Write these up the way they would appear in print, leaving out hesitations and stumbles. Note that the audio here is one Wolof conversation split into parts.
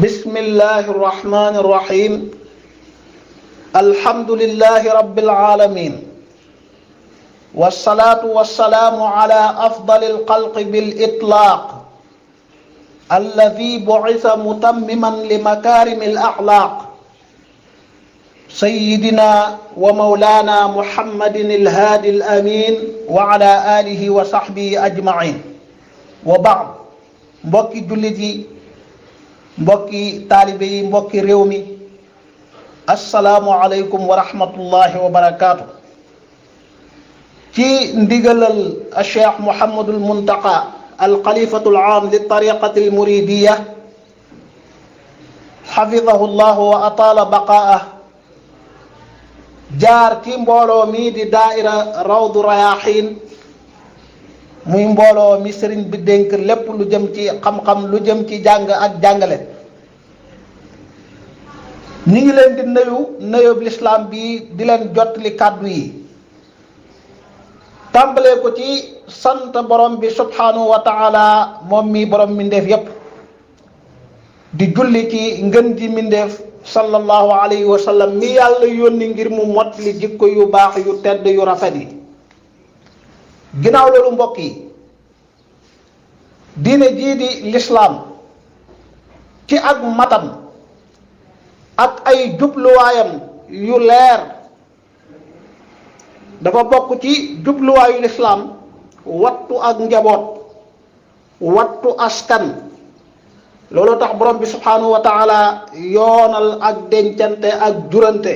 بسم الله الرحمن الرحيم الحمد لله رب العالمين والصلاة والسلام على أفضل الخلق بالإطلاق الذي بعث متمما لمكارم الأخلاق سيدنا ومولانا محمد الهادي الأمين وعلى آله وصحبه أجمعين وبعد mbokki jullit yi mbokki taalibe yi mbokki réew mi assalaamu aleykum wa rahmatullahi wa barakaatu. ci ndigalal Cheikh Mouhamadul Muntaqa al xalifatul aam li tariqati al muridiya xafidahu llahu wa ataala baqaa'ah jaar ci mbooloo mi di daaira rawdu rayaaxiin muy mbooloo mi sëriñ bi dénk lépp lu jëm ci xam-xam lu jëm ci jàng ak jàngale. ñi ngi leen di nuyób lislaam bi di leen jottali kàddu yi tàmbalee ko ci sant borom bi subhanahu wa taala moom mi borom mindeef yépp di julli ci ngën ji mindeef sallallahu alayhi wa sallam mi yàlla yónni ngir mu mottali jikko yu baax yu tedd yu rafet yi. ginnaaw loolu mbokk yi diine jii di lislaam ci ak matam ak ay jubluwaayam yu leer dafa bokk ci jubluwaayu lislaam wattu ak njaboot wattu askan. loolu tax borom bi subhanahu wa taala yoonal ak dencante ak jurante.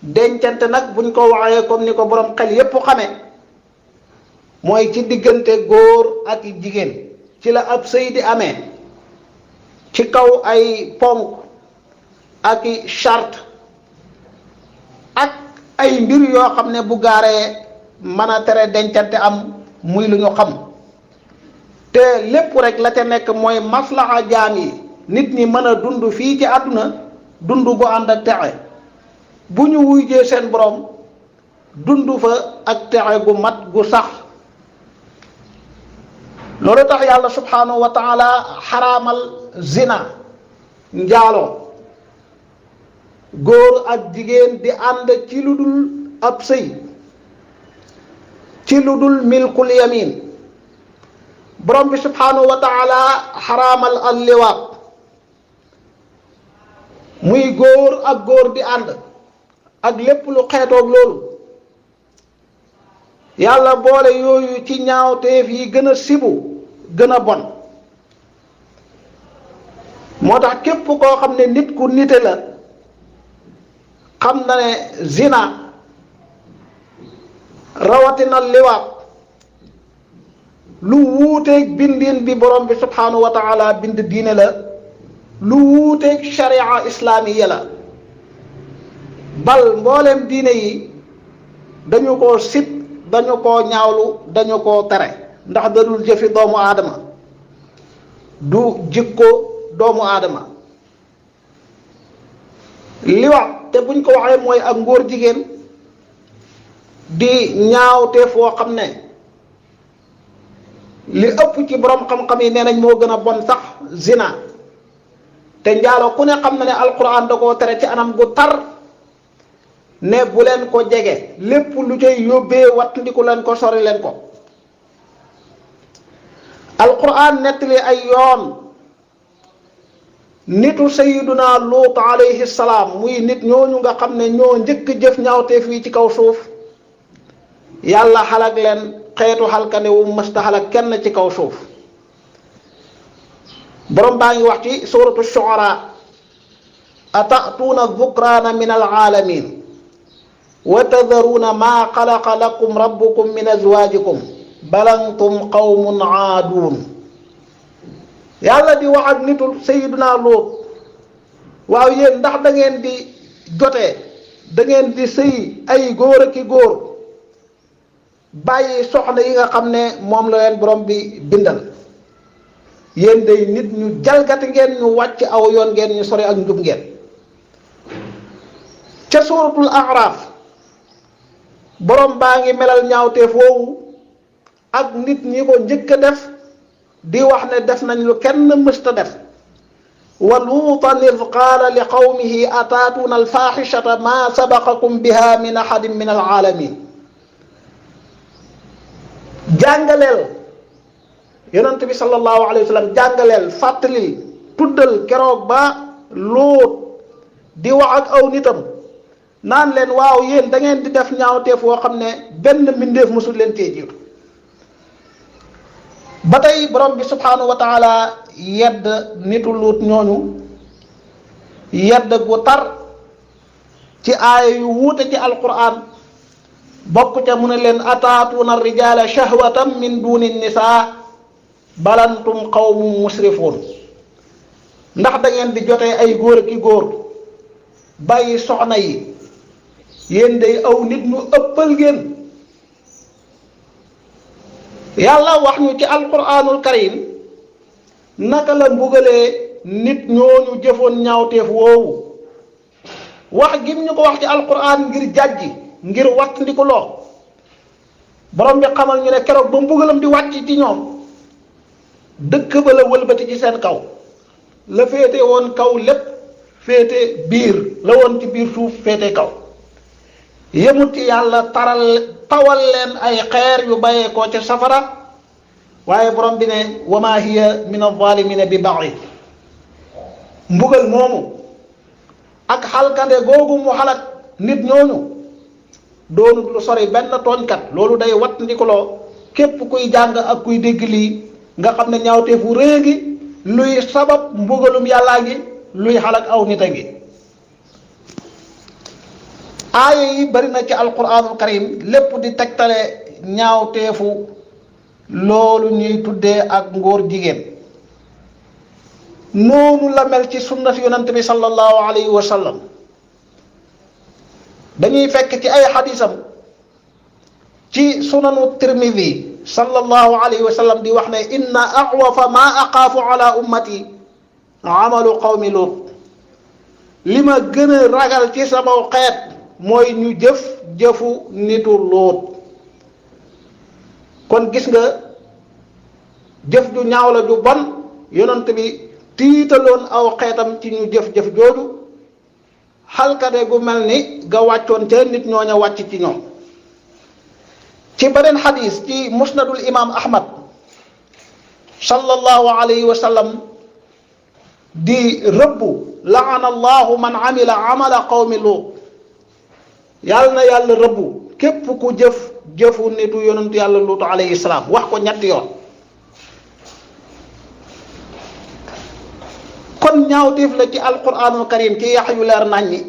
dencante nag buñ ko waxee comme ni ko borom xel yépp xame mooy ci diggante góor ak jigéen ci la ab sëy di amee ci kaw ay ponk ak i charte ak ay mbir yoo xam ne bu gaaree mën a tere dencante am muy lu ñu xam te lépp rek la ca nekk mooy maslaxa jaam yi nit ñi mën a dund fii ci àdduna dund gu ànd ak texe bu ñu wuyjee seen borom dund fa ak texe gu mat gu sax. loolu tax yàlla subhanahu wa taala xaraamal zina njaaloo góor ak jigéen di ànd ci lu dul ab sëy ci lu dul milkul yamin. borom bi subhanahu wa taala xaraamal al liwaat muy góor ak góor di ànd ak lépp lu xeetoog loolu. yàlla boole yooyu ci ñaawteef yi gën a sibu gën a bon. moo tax képp koo xam ne nit ku nite la xam na ne zina rawatina liwaat lu wuuteeg bindin bi borom bi subhanahu wa taala bind diine la lu wuuteeg sharia islaamiya la bal mboolem diine yi dañu ko sib dañu koo ñaawlu dañu koo tere ndax dadul jëfi doomu aadama du jikko doomu aadama. liwaat te buñ ko waxee mooy ak ngóor jigéen di ñaawte foo xam ne li ëpp ci borom xam-xam yi nee nañ moo gën a bon sax zina te njaalo ku ne xam na ne alquran da koo tere ci anam gu tar ne bu leen ko jege lépp lu cay yóbbee wattandiku leen ko sori leen ko. alquran nettali ay yoon nitu sayiduna luut alayhi salaam muy nit ñooñu nga xam ne ñoo njëkk jëf ñaawteef yi ci kaw suuf yàlla xalak leen xeetu xalkane wu mësta xalak kenn ci kaw suuf. borom baa ngi wax ci suratu shu'ara ata'tuuna dhukraana min alaalamin wa tadharuuna maa xalaqa lakum rabbukum min azwaajikum bal antum qawmun aaduun. yàlla di wax ak nitul sayiduna Luut waaw yéen ndax da ngeen di jotee da ngeen di sëy ay góor ak i góor bàyyi soxna yi nga xam ne moom la leen borom bi bindal. yéen day nit ñu jalgati ngeen ñu wàcc aw yoon ngeen ñu sori ak njub ngeen. ca suuratul A'raaf borom baa ngi melal ñaawteef woowu ak nit ñi ko njëkk a def di wax ne def nañ lu kenn mësta def wa luutan id qaala li qawmihi ataatuuna alfaaxishata maa sabaqakum biha min ahadin min alaalamin. jàngaleel yonent bi sallallahu alayhi wa sallam, jàngaleel fàttali tuddal keroog ba Luut di wax ak aw nitam naan leen waaw yéen da ngeen di def ñaawteef woo xam ne benn mbindeef mësul leen cee jiitu. ba tey borom bi subhanahu wa taala yedd nitu Luut ñooñu yedd gu tar ci aaya yu wuute ci alquran. bokk ca mu ne leen ataatuuna rijaala shahwatan min duni nisaa bal antum qawmun musrifuun. ndax da ngeen di jotee ay góor ki góor bàyyi soxna yi, yéen day aw nit ñu ëppal ngeen. yàlla wax ñu ci alquranul karim naka la mbugalee nit ñooñu jëfoon ñaawteef woowu. wax gim ñu ko wax ci alquran ngir jàjji, ngir watt ndi ko loo borom bi xamal ñu ne keroog ba mbugalam di wàcc ci ñoom dëkk ba la wëlbati ci seen kaw. la féete woon kaw lépp féete biir, la woon ci biir suuf féete kaw. yemut ci yàlla tawal leen ay xeer yu bàyyee koo ca safara, waaye borom bi ne wa maa hiya min az-zaalimina bi ba'id. mbugal moomu ak xalkande googu mu xalak nit ñooñu doonut lu sori benn tooñkat. loolu day wat ndikuloo képp kuy jàng ak kuy dégg lii nga xam ne ñaawteefu rëy gi luy sabab mbugalum yàllaa ngi, luy xalak aw nit a ngi. aaya yi bari na ci alquranul karim, lépp di tegtale ñaawteefu loolu ñuy tuddee ak ngóor jigéen. noonu la mel ci sunnat yonent bi sallallahu alayhi wa sallam. dañuy fekk ci ay xadisam ci sunanu tirmidi sallallahu alayhi wa sallam di wax ne inna axwafa ma aqaafu ala ummati amalu qawmi Luut. li ma gën a ragal ci sama xeet mooy ñu jëfu nitu Luut. kon gis nga jëf ju ñaaw la ju bon, yonent bi tiitaloon aw xeetam ci ñu jëf jooju. xalkade gu mel ni ga wàccoon ca nit ñooña wàcc ci ñoom. ci beneen xadis ci musnadul imam ahmad sallallahu alayhi wa sallam di rëbbu laana allahu man amila amala qawmi Luut. yàlla na yàlla rëbbu képp ku jëfu nitu yonentu yàlla Luut alayhi salaam. wax ko ñetti yoon. kon ñaawteef la ci alquranul karim ci yax yu leer naññi,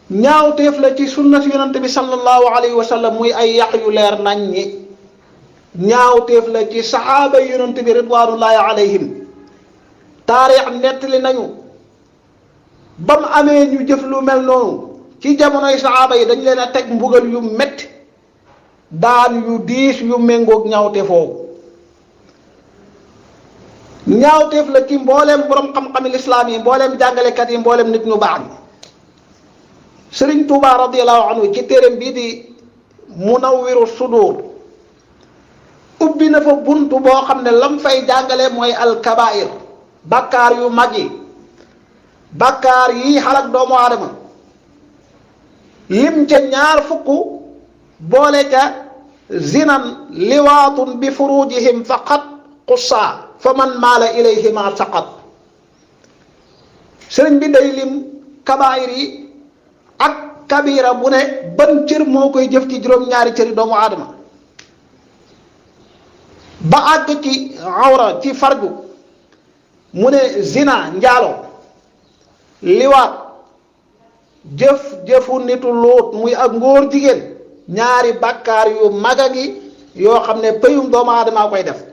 ñaawteef la ci sunnat yonent bi sallallahu alayhi wa sallam muy ay yax yu leer naññi, ñaawteef la ci saxaaba yonent bi ridwanullahi alayhim. taarix nettali nañu ba mu amee ñu jëf lu mel noonu ci jamonoy saxaaba yi dañ leen a teg mbugal yu metti, daan yu diis yu méngoog ñaawteef foofu. ñaawteef la ci mbooleem borom xam-xami lislaam yi, mbooleem jàngalekat yi, mbooleem nit ñu baax ñi. Sëriñ Tuubaa radiyallahu anhu ci téereem bii di Munawwiru Sudur ubbi na fa buntu boo xam ne lam fay jàngale mooy alkabair, bakkaar yu mag yi, bakkaar yi xalak doomu aadama. lim ca ñaar fukk boole ca zinan liwaatun bi furujihim faqat qussa fa man maala ilayhima saqat. sëriñ bi day lim kabaayir yi ak kabira bu ne ban cër moo koy jëf ci juróom-ñaari cëri doomu aadama, ba àgg ci awra ci farju mu ne zina njaalo, liwaat jëfu nitu Luut muy ak ngóor jigéen, ñaari bàkkaar yu maga gi yoo xam ne pëyum doomu aadama koy def.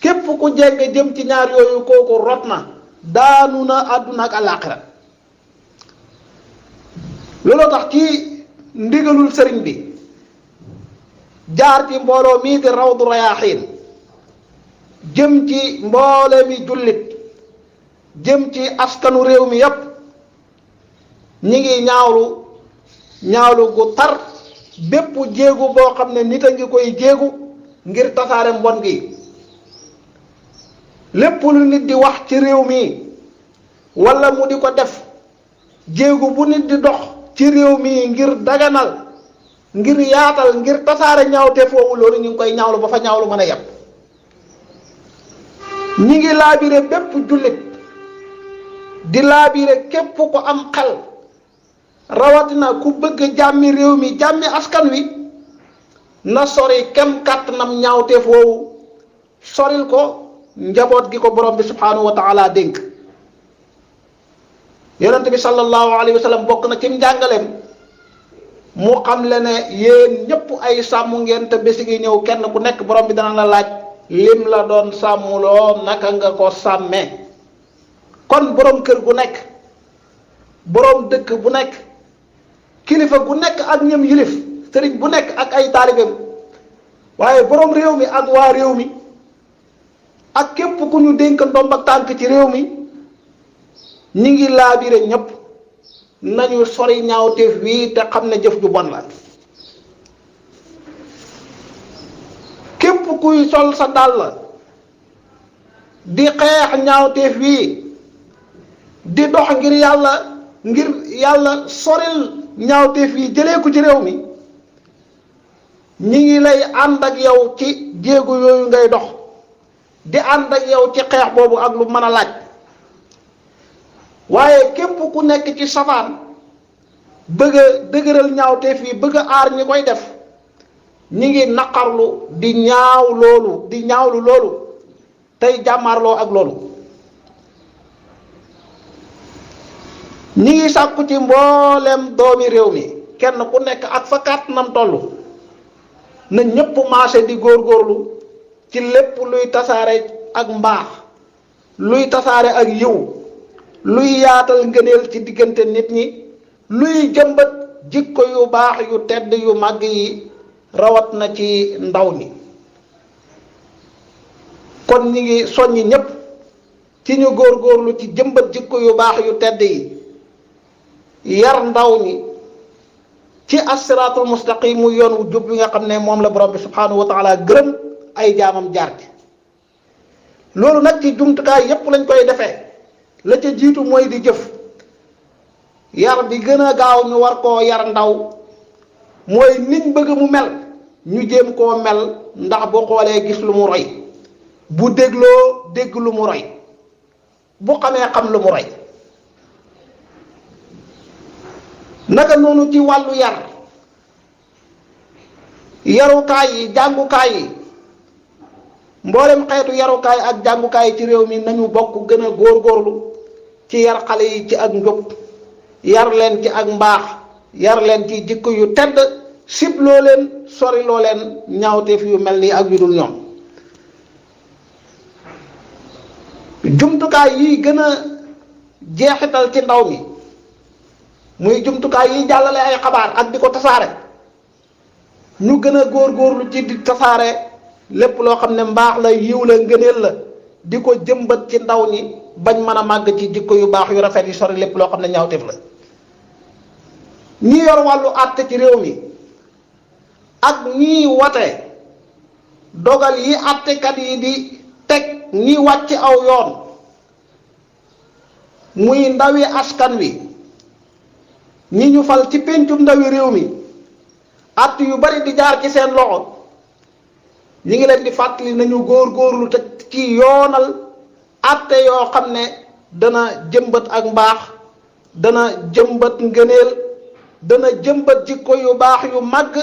képp ku jeng jëm ci ñaar yooyu kooku rot na, daanu na àdduna ak àllaaxira. looloo tax ci ndigalul sëriñ bi jaar ci mbooloo mii di Rawdu Rayaahiin jëm ci mboole mi jullit, jëm ci askanu réew mi yépp, ñi ngi ñaawlu gu tar bépp jéegu boo xam ne nit a ngi koy jéegu ngir tasaare mbon gi. lépp lu nit di wax ci réew mi wala mu di ko def jéegu bu nit di dox ci réew mi ngir daganal ngir yaatal ngir tasaare ñaawte foofu loolu ñu ngi koy ñaawlu ba fa ñaawlu mën a yem. ñi ngi laabire bépp jullit di laabire képp ko am xel rawatina ku bëgg jàmmi réew mi jàmmi askan wi na sori kem kàttanam ñaawte foofu soril ko njaboot gi ko borom bi subhanahu wa taala dénk. yonent bi sallallahu alayhi wa sallam bokk na ci njàngaleem mu xam le ne yéen ñëpp ay sàmm ngeen te bési gi ñëw kenn ku nekk borom bi dana la laaj lim la doon sàmmuloo naka nga ko sàmmee. kon borom kër gu nekk borom dëkk bu nekk kilifa gu nekk ak ñëm yilif sëriñ bu nekk ak ay taalibeem waaye borom réew mi ak waa réew mi ak képp ku ñu dénk ndomb ak tànk ci réew mi ñi ngi laabire ñëpp nañu sori ñaawteef wi te xam ne jëf ju bon la. képp kuy sol sa dàll di xeex ñaawteef wi di dox ngir yàlla soril ñaawteef yi jëlee ko ci réew mi ñi ngi lay ànd ak yow ci jéego yooyu ngay dox di ànd ak yow ci xeex boobu ak lu mën a laaj. waaye képp ku nekk ci safaan bëgg a dëgëral ñaawteef yi bëgg a aar ñi koy def ñi ngi naqarlu di ñaawlu loolu tey jàmmaarloo ak loolu. ñi ngi sàkku ci mboolem doomi réew mi kenn ku nekk ak fa kàttanam toll na ñépp maase di góorgóorlu ci lépp luy tasaare ak mbaax luy tasaare ak yiw luy yaatal ngëneel ci diggante nit ñi luy jëmbat jikko yu baax yu tedd yu màgg yi rawat na ci ndaw ñi. kon ñi ngi soññi ñépp ci ñu góorgóorlu ci jëmbat jikko yu baax yu tedd yi yar ndaw ñi ci as-siraatul mustaqim mu yoon wu jub bi nga xam ne moom la borom bi subhanahu wa taala gërëm ay jaamam jaar ci. loolu nag ci jumtukaay yépp lañ koy defee la ca jiitu mooy di jëf. yar bi gën a gaaw ñu war koo yar ndaw mooy niñ bëgg mu mel ñu jéem koo mel ndax boo xoolee gis lu mu roy bu dégloo dégg lu mu roy bu xamee xam lu mu roy. naka noonu ci wàllu yarukaay yi jàngukaay yi mboolem xeetu yarukaay ak jàngukaay yi ci réew mi nañu bokk gën a góorgóorlu ci yar xale yi ci ak njub yar leen ci ak mbaax yar leen ci jikko yu tedd sibloo leen soriloo leen ñaawteef yu mel nii ak yu dul ñoom. jumtukaay yi gën a jeexital ci ndaw mi muy jumtukaay yi jàllale ay xabaar ak di ko tasaare ñu gën a góorgóorlu ci di tasaare lépp loo xam ne mbaax la yiw la ngëneel la di ko jëmbat ci ndaw ñi bañ mën a màgg ci jikko yu baax yu rafet yi sori lépp loo xam ne ñaawteef la. ñi yor wàllu àtte ci réew mi ak ñii wate dogal yi àttekat yi di teg ñi wàcc aw yoon muy ndawi askan wi ñi ñu fal ci péncum ndawi réew mi att yu bari di jaar ci seen loxo ñi ngi leen di fàttali nañu góorgóorlu te ci yoonal atte yoo xam ne dana jëmbat ak mbaax dana jëmbat ngëneel dana jëmbat jikko yu baax yu màgg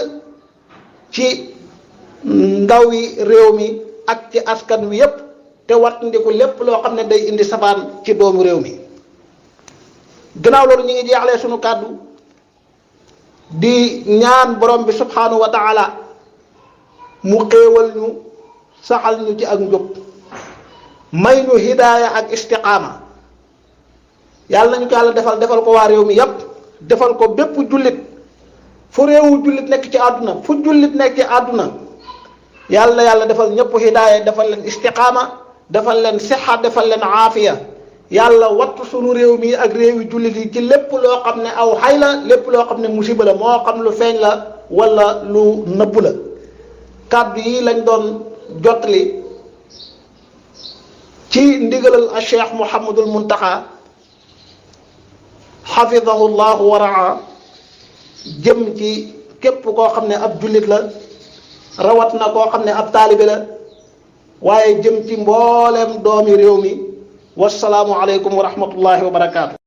ci ndawi réew mi ak ci askan wi yépp te wattandiku lépp loo xam ne day indi safaan ci doomu réew mi. gannaaw loolu ñu ngi jeexlee sunu kàddu di ñaan borom bi subhanahu wa taala mu xéewal ñu saxal ñu ci ak njub may ñu hidaaya ak istiqaama yàlla nañu ko yàlla defal ko waa réew mi yépp defal ko bépp jullit fu réewu jullit nekk ci àdduna fu jullit nekk ci àdduna yàlla defal ñëpp hidaaya defal leen istiqaama defal leen sixa defal leen aafiya yàlla wattu sunu réew mi ak réewi jullit yi ci lépp loo xam ne aw xay la lépp loo xam ne musiba la moo xam lu feeñ la wala lu nëbb la. kàddu yi lañ doon jottali ci ndigalal a Cheikh Mouhamadul Muntaxa xafidahu llahu wa raa jëm ci képp koo xam ne ab jullit la rawat na koo xam ne ab taalibe la waaye jëm ci mboolem doomi réew mi wasalaamu aleykum wa rahmatullahi wa barakaatu.